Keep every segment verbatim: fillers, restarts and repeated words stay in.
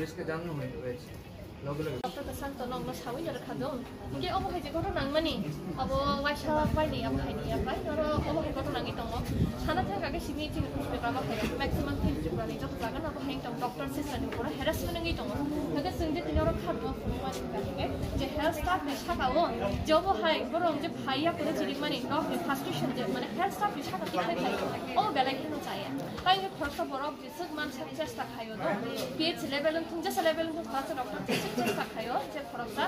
Risk jang no hoy rwes. Loge loge. Doctor Prashant to nokno sawi no rwkha dong. Hinkhe obo hai je ghotona nangmani, abo waisa paini, abo hai ni ya pai, noro obo hai ghotona nangwi tongo. Sana thang kage simi chini Tripura ma hai, maximum thing Tripura ni joto jaga no bo hai tong doctor sister ni pura harassment nangwi tongo. Hinkhe chwng je tini oro kha dong phunukmani hinkhe je health staff ni saka o, je obo hai borok je phaiya kore chiri mani nok ni frustration je mane health staff ni saka ti khai khai. Obo belai kheno chaya. Tai hinkhe khoroksa borok Swk mansak chesta khaio do. P H C level wng thung, jesa level wng thung, khoroksa doctor jeswk chesta khaio, je khoroksa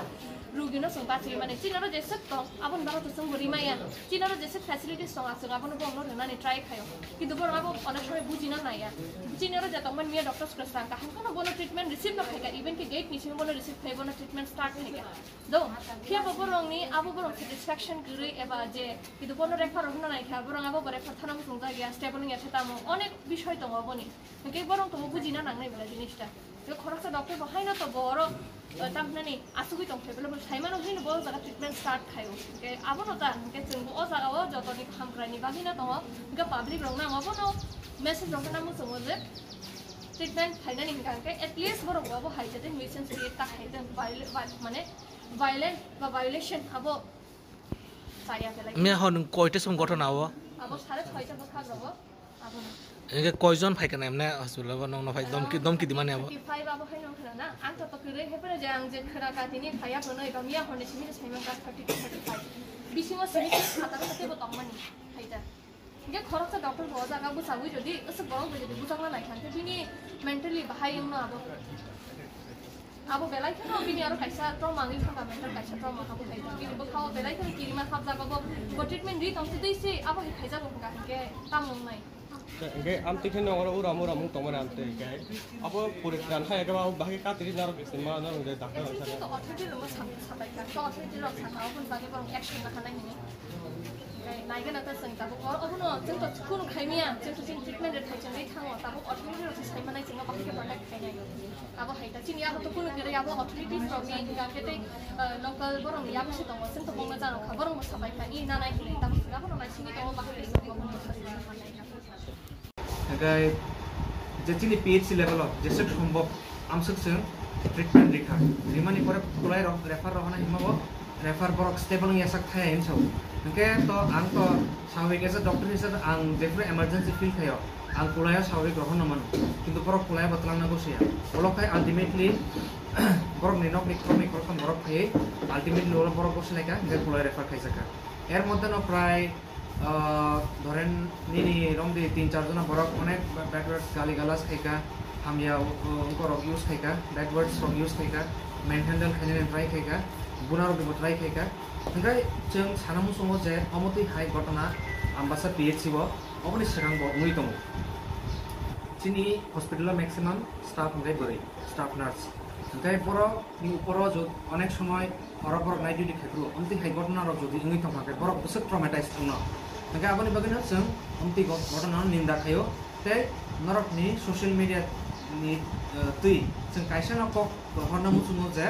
rugino chwng bachwi mani. Chini oro jeswk tong, aboni bagwi to chwng bo rimaya. Chini oro jeswk facilities tong, chwng abono bo wngno rwnani try khaio. Kintu borok abo onek somoi bujina naiya. Chini oro je tongmani miya doctor swkang kaham kheno bono treatment receive no khaika, even ki gate ni simi bono receive khai, bono treatment start khaika. Do, phiya bo borokni, abo borok satisfaction kwrwi eba je, kintu bono refer rok hwnna naikha, borok abo bo refer thana muchungjak ya, stable wngya khe tamo, onek bisoi tongo boni. Hinkhe borok tongbo bujina nangnai belai jinista. Je khoroksa doctor bo haino to bo oro, eh, tamhinani asugwi tongthai belai bo saimano hino bo jaga treatment start khaio. Hinkhe abono ta, hinkhe chwngbo o jaga o jotoni hamkraini bagwino tongo. Hinkhe public rokno ang abono message rok hwnna muchungo je treatment khainani hinkha hinkhe at least borok bo abo hai jate nuisance create ta khaitwng, viol-, vi-, mane violent ba violation abo chaya belai. Miya hor nwng koita song ghotona o? Abo sare soita bwkhak rogo. Abono. Ege koijon phai kana emne hospital o nongno phai domki, domki dimani abo? Thirty-five abo hai nong khna na. Ang to to kwrwi hai phano je ang je khna ka tini phaiya phano eba miya horni simi sai man ka thirty-two, thirty-five. Bisingo simi khatar khatebo tongmani phaita. Hinkhe khoroksa doctor bo o jaga bwchawi jodi, aswk borok bai jodi bwchakna naikha, hinkhe bini mentally bahai wngno abo. Abo belai kheno bini aro kaisa trauma wngwi thangkha, mental kaisa trauma abo hai. Bini bwkhao belai kheno kirima hapjak, abo bo treatment ri tong twi se abo hai khaijago wngkha, hinkhe tamo wngnai. Hinkhe amtwi kheno oro uram uram wng tongmani amtwi hinkhe. Abo puri kran hai ekdom abo bahai katwi narwk se ma narwk je doctor. Actually, rok sa-, chwng to authority rokno sa-, sapai kha. To authority rok sakha, oboni bagwi borok action lahanai hinwi. Hinkhe naigana ta chwng tabuk o-, obono chwng to kunu khaimiya, chwng to chini treatment rwthai chwngwi thango. Tabuk authority rok se saimanai chwngno bahai khe protect khainai. Abo hai ta chini abo to kunu kwrwi abo authorities rokni hinkhe tei, eh, local borokni abo se tongo. Chwng to bongno jano kha, borokbo sapai kha, i nanai hinwi. Tabuk chwng abono naisingwi tongo, bahai khe chwng bono. Hinkhe je chini P H C level o jeswk sombok amswk chwng treatment rikha. Rimani pore kulai rok refer rohana himma bo refer borok stable wngya sak thaya hinwi sao. Hinkhe to ang to swabhabik as a doctor hisabe ang jephuru emergency feel khaio, ang kulai o swabhabik rohorno mano. Kintu borok kulai o bo twlangna gosoya. Ulo khai ultimately borok ni nok ni khorok ni khoroktham borok phaiwi ultimately ulo borok gosi laikha, hinkhe kulai refer khaijakha. Er moddhe no prai Ah, dhoren nini romdi tin char jona borok onek ba-, bad words, gali galas khaika, hamya, uh, ungkorok use khaika, bad words rok use khaika, manhandle khainani try khaika, bunaroknibo try khaika. Hinkhe chwng sana muchungo je omo twi hai ghotona Ambasa P H C o oboni swkang bo wngwi tongo. Chini hospital o maximum staff hinkhe bwrwi, staff nurse. Hinkhe borok ni uporo jo onek somoi oro borok night duty khai phuru, amtwi hai ghotona rok jodi wngwi tongkha khe borok bwswk traumatized wngno. Hinkhe aboni bagwino chwng amtwi go-, ghotona no ninda khaio tei norok ni social media ni, eh, twi chwng kaisa no kok rohorna muchungo je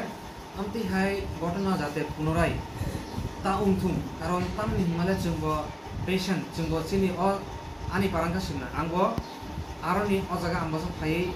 amtwi hai ghotona jate punorai ta wngthung, karon tamni hwnmale chwngbo patient, chwngbo chini o ani parang kha simna, angbo aroni o jaga Ambasa phaiwi